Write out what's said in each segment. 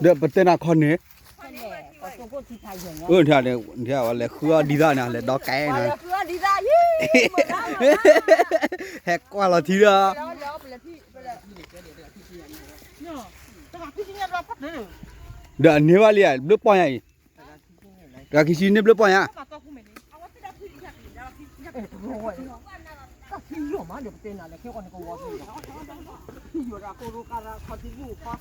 ဒီးပတဲနၤခီန့ၣ်, အၢ လဲၤဃုအီၣ်ဒံသၣ်န့ၣ် လဲၤဒီကဲန့ၣ်, ဟဲကွၢ်လီၤထံဒီး, ဒီးအန့ၢ်ဘၣ်လံဧါ ဘျုးပီၢ်ညါအံၤ, တဂၤခံဆံန့ၢ်ဘျုးပီၢ်ညါ ဝ့ၢ်, အၢ, မ့ၢ်ဧါ, မ့ၢ်လီၤ, ဖါတံၢ်ယိၣ်နီၤဒၣ်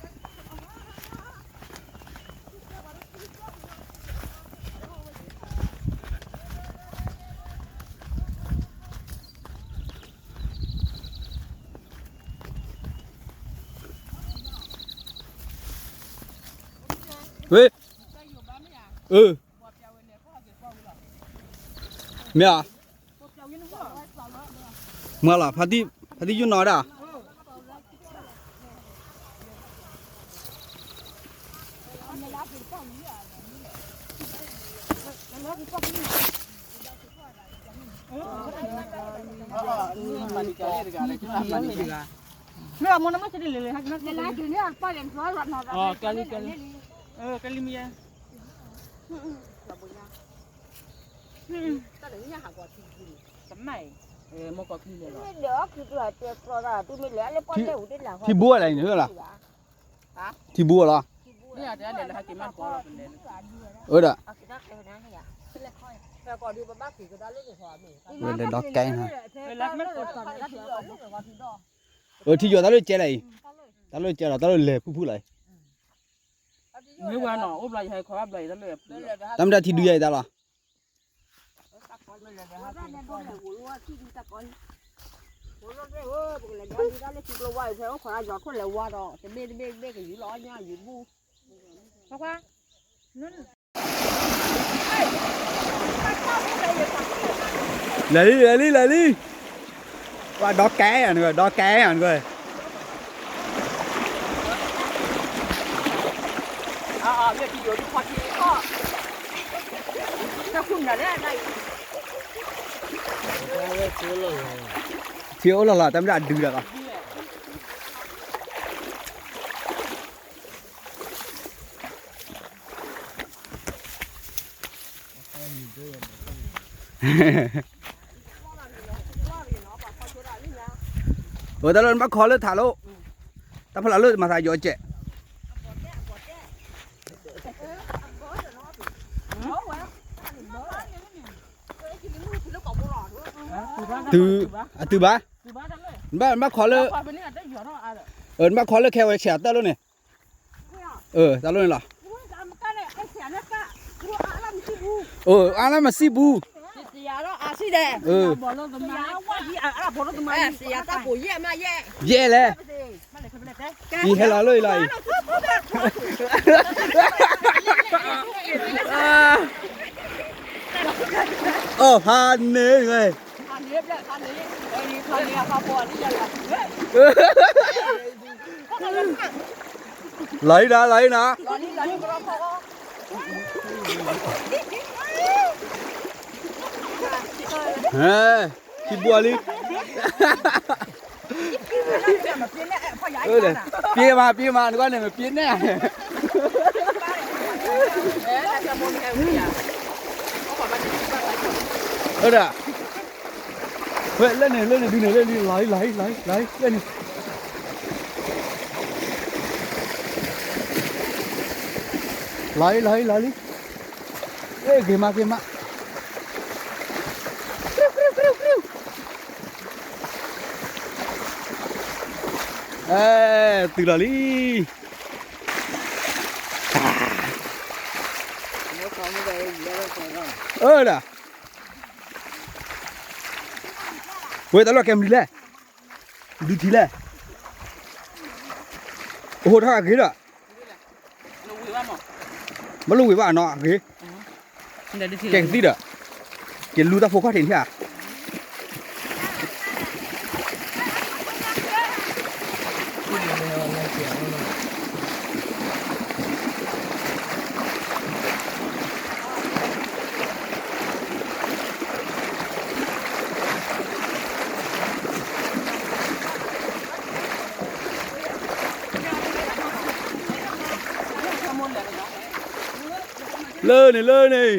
မ့ၢ်အမ့ၢ်နမ့ၢ်စံးတလၢာ်လၢ ကဲလံ ကဲလံ ကဲလံမ့ၢ်ယဲ တမ့ၢ် မ့ၢ်ကီၢ်ခံလဲၣ်လီၤ ထံဘိဝဲလဲၣ်န့ၣ်လီၤ, ထံဘိဝဲလီၤ, အၢဒီး လဲၤဒီကဲန့ၣ်, အၢ ထံယိာ်တၢ်လၢကဲလဲၣ်အံၤ, တၢ်လၢကဲလီၤ တၢ်လၢလဲၤဖုၣ်ဖုၣ်လီၤအံၤ, မ့ၢ်ဝဲနီၤ အိၣ်ဘျီယဟဲခီဘျီယတၢ်လၢ, တၢ်မ့ၢ်တၢ်ထံဒုးယၤအံၤတၢ်လီၤ. လဲၤလံ လဲၤလံ လဲၤလံ, ပှၤဒီကဲယၤနကွၢ် ဒီကဲယၤနကွၢ်, ထံအိၣ်လီၤလီၤ တၢ်မ့ၢ်ဒၣ်ဒုးတၢ်လီၤ. အၢ တၢ်လၢနဘၣ်ခီလၢထးလိၣ်, တၢ်ဖီလာ်လၢမၤသးယီၤကဲး, တုၤ, အတုၤဘၣ်, နဘၣ်ခီလၢ, နဘၣ်ခီလၢခဲဝဲဆဲးတၢ်လိၣ်န့ၣ်, အၢ တၢ်လိၣ်န့ၣ်လီၤ. အါလၢမစံးပူၤ, ယဲလဲၣ်, ယဟဲလီၤလၢအံၤလီၤအံၤ, အီၣ်ဖးန့ၣ်, လီၤအံၤနၤ လီၤအံၤနၤ, ဟဲ, ထံဘိလံ, ပျ့ၤမး ပျ့ၤမး နကွၢ်န့ၣ် မပျ့ၤန့ၣ်, အၢဒၣ်, ဝဲလၢန့ၣ် လၢန့ၣ်ဒုးန့ၣ် လၢန့ၣ် လီၤအံၤ လီၤအံၤ လီၤအံၤ လၢန့ၣ်, လီၤအံၤ လီၤအံၤ လီၤလံ, ဂ့ၤမး ဂ့ၤမး, အဲ တုၤလီၤလံ. အၢဒၣ်, ဝဲတၢ်လီၢ်ကဲမနုၤလဲၣ်, ဒုးထံလဲၣ်, အိၣ်ဟိုထီၣ်အဂ့ၤဒီး, ဘၣ်လိၣ်ဝံၤဘၣ်နီၤအဂ့ၤ, ကဲကသံၣ်ဒီး, ကဲလူတၢ်ဖိခီၣ်ထံးန့ၣ်ဧါ. လၢန့ၣ် လၢန့ၣ်,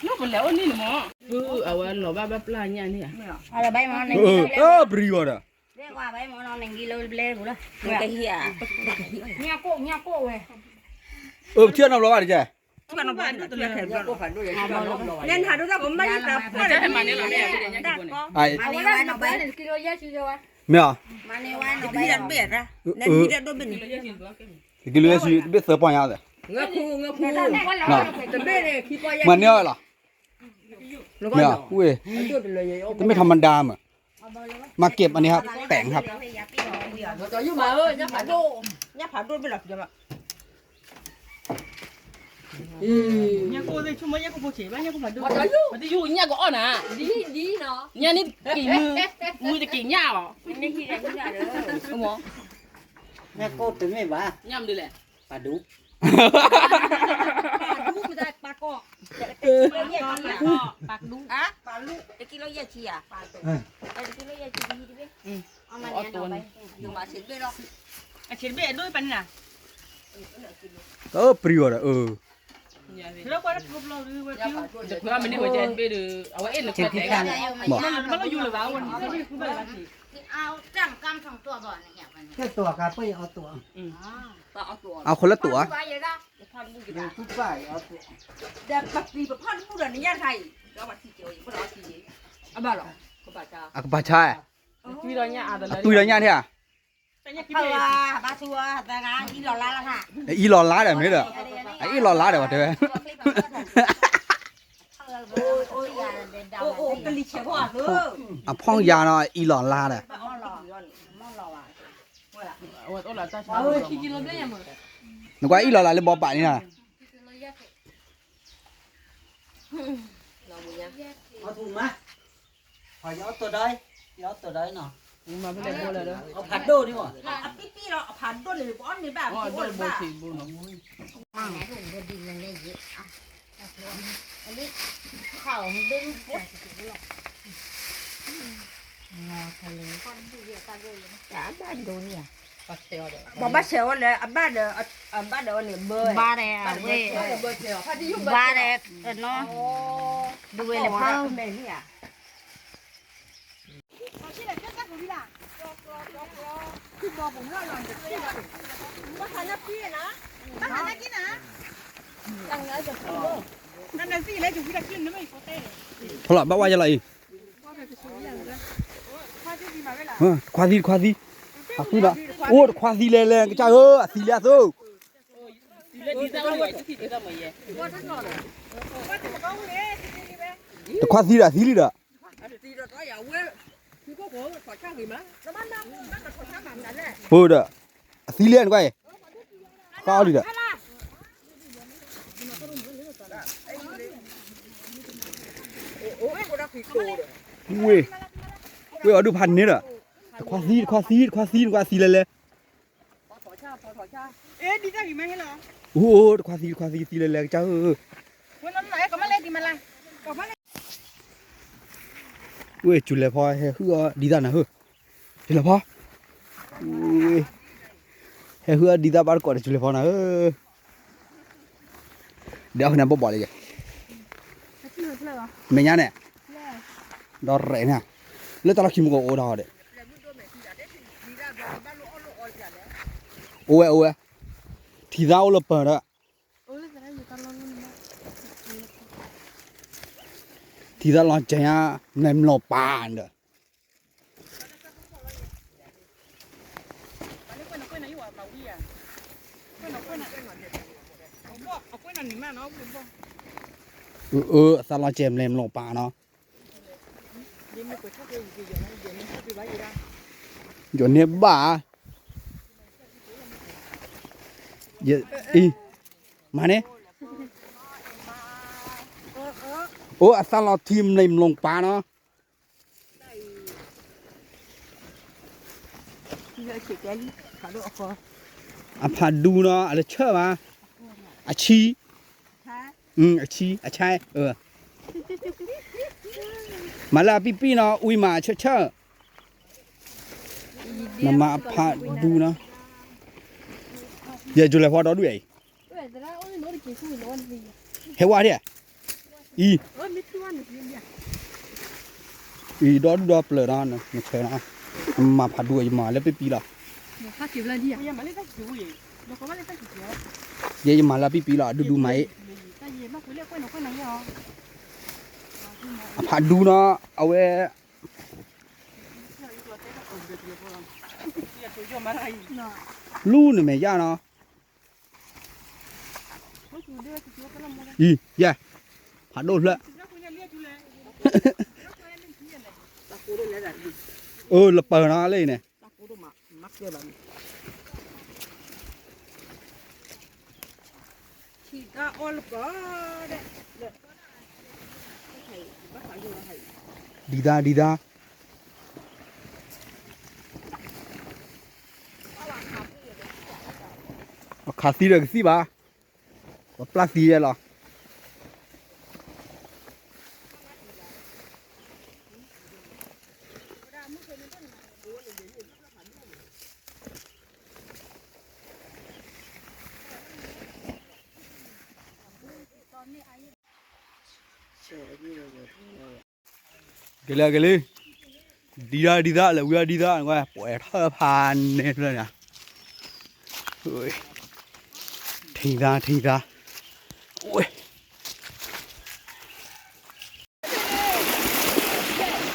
လၢပလဲၤအိၣ်န့ၣ်မ့ၢ်, အဝဲလီၤဘၣ်ဘၣ်ပျၢ်ညၣ်န့ၣ်, ပရံဝဲဒီး, မ့ၢ်ဧါ, ကက့ၤလၢယဲၢ်ဆံယဲၢ်ဝဲ, မ့ၢ်အီၤ, မၤန့ၢ်အီၤလီၤ, မ့ၢ်ဝဲ, တမ့ၢ်ထီမဒါမး, မၤကဲးပန့ၣ်ဟးပဲာ်ဟး, ညၣ်ကအီၣ်နၤ, ညၣ်န့ၣ်က့ၤမုၢ်, မုၢ်တက့ၤညၣ်အီၤ, ညၣ်ကိၢ်တမ့ၢ်ဘၣ်, ညၣ်မနုၤလဲၣ်, ပာ်ဒူ, ပာ်ဒူ, ပာ်ဒူ, တကံလိယဲၢ်ဆံယဲၢ်, အီၣ်တဘ့ၣ်, အပျံၤဝဲဒီး, အၢ, အခိၣ်လၢတိာ်ဧါ, ဒီးပပျံၤပဖီၣ်တဘူၣ်ဒီးနညၣ်တခါအံၤ, အကပၤဆါ, အတွံၢ်ဒီးညၣ်ဧါ, အအံၣ်လီၤလါဒီးမ့ၢ်ဒီး, အအံၣ်လီၤလါဒီးဝဲတဲဝဲ, အဖီၣ်ယၤနီၤ အအံၣ်လီၤလါဒီး, နကွၢ်အံၣ်လီၤလါလၢဘီပာ်န့ၣ်နီၤ အီၣ်တိာ်ဒီး, ယအီၣ်တိာ်ဒီးနီၤ, အဖးဒိၣ်န့ၣ်မး, အပံၣ်ပံၣ်လီၤ အဖးဒိၣ်န့ၣ် ပအီၣ်န့ၢ်ဘၣ်အဖးဒိၣ်န့ၣ်ဘၣ်, ပှၤဘၣ်ဆဲးဝဲလၢ အဘၣ်ဒီး, အဘၣ်ဒီးန့ၣ်ဘၣ်, ဘၣ်ဒီး, နီၤ, ဒဝဲလဲၤဖးမဲာ်န့ၣ်ဧါ ဖီလီၤ ဘၣ်ဝဲယလီၤအံၤ, တခွါသံ တခွါသံ, အဃုဒီး, အိၣ်တခွါသံလဲၤလဲၤ ကစၢ်ဧၢ အသံလၢအသိး, တခွါသံဒီးအသံလံဒီး, ပဒီး, အသံလံနကွၢ်အံၤ, ဃါအီၤလံဒီး ဝ့ၢ်, ဝ့ၢ်အီၤဒုးဖးန့ၣ်ဒီး, တခွါသံ တခွါသံ တခွါသံ နကွၢ်သံလဲၤလဲၤ, အိၣ် တခွါသံ တခွါသံ သံလဲၤလဲၤကစၢ်ဧၢ, ဝ့ၢ် ကၠူၤလဲၤဖီဟဲဟုၣ်အီၤဒ်သၣ်နၤဧၢ, ကၠူၤလဲၤဖီ, ဟဲဟုၣ်အီၤဒ်သၣ်ဘၣ်တကိးဒီး ကၠူၤလဲၤဖီနၤဧၢ ဒီးအဃိန့ၣ်ဘီၣ်ဘီၣ်လၢယဲ, မဲာ်ညါန့ၣ်, ဒီးရဲၣ်န့ၣ်, လၢတၢ်လီၢ်ခံမူကအိၣ်ဒီးဒီး, အိၣ်ဝဲ အိၣ်ဝဲ, ထံသၣ်အိၣ်လၢပၢၤဒီး, ထံသၣ်လီၤကဲၤညါ, မလဲၤမျိာ်ပာ်ဒီး အၢ အသၣ်လီၤကဲၤ မလဲၤမျိာ်ပာ်နီၤ, ယန့ၢ်ဘၣ်, အံၤ, မၤန့ၣ်, အိၣ် အသၣ်လီၤထံ မလဲၤမျိာ်ပာ်နီၤ အဖးဒူနီၤ အလၢဆၢၣ်ဘၣ်, အဆံ, အဆံ အဆံ, မၤလၢအပံၣ်ပံၣ်နီၤ ဝံၤမၤဆၢၣ်ဆၢၣ်, နမၤအဖးဒူနီၤ, ယကၠူၤလဲၤဖီဒီဒူၣ်အံၤ ဟဲဝါဒၣ်, အံၤ, အံၤ ဒီဒူၣ်ဒီပျၢၤနီၤ, နဆဲးနီၤ, နမၤဖးဒူ ယမၤလၢပံပံလီၤ, ယဲယမၤလၢပံပံလီၤ ဒူဒူမၤအံၤ, အဖးဒူနီၤ, အဝဲ လူန့ၣ်မဲာ်ယါနီၤ, အံၤ ယဲ, ဖးဒိၣ်ဖျၢၣ်, အၢ လပၢၤနီၤလၢအံၤန့ၣ်, ဒံသါ ဒံသါ, အခးသံဒီးကသံၣ်ဘၣ်, ပပျၢ်သံယဲလီၤ. ကလၢကလၢ, ဒံသါ ဒံသါ လဲၤဝံၤဒံသါ နကွၢ် ပှဲၤထီၣ်ဖးန့ၣ်ဖျၢၣ်န့ၣ်, ထံၣ်သါ ထံၣ်သါ, ဝဲ,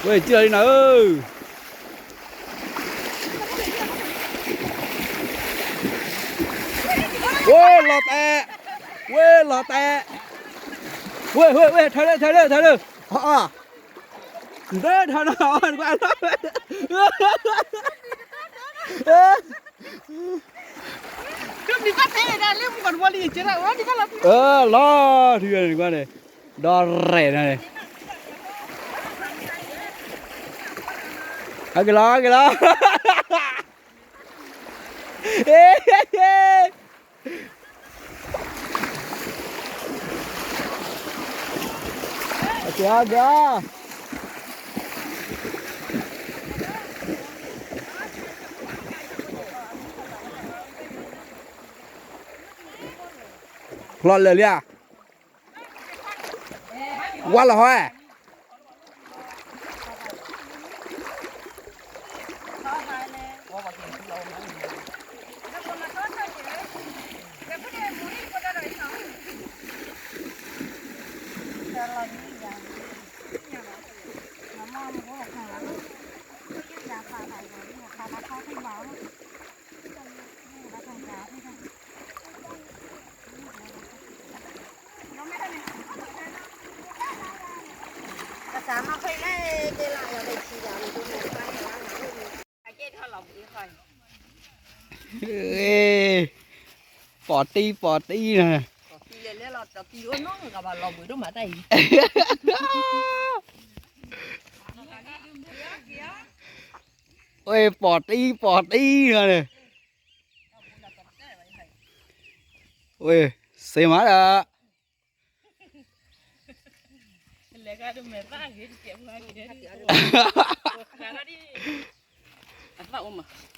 ဝဲ ကၢ်လီၤလံနီၤဧၢ, ဝဲလီၤတဲာ်, ဝဲလီၤတဲာ်, ဝဲ ဝဲ ဝဲ ထၢလၢ ထၢလၢ ထၢလၢ, အ ဒၢထီၣ်နီၤ, လီၤထံၣ်န့ၣ်ကွၢ်န့ၣ်, ဒီရဲၣ်န့ၣ်, ဟဲက့ၤလီၤ ဟဲက့ၤလီၤ, ဖျီၣ်လၢာ်လံဧါ, ဝါလီၤဟီဧါ. ပိာ်တံၢ် ပိာ်တံၢ်န့ၣ်, ဝဲ ပိာ်တံၢ် ပိာ်တံၢ်န့ၣ်, ဝဲ စ့မးဒီး အသၣ်အိၣ်မး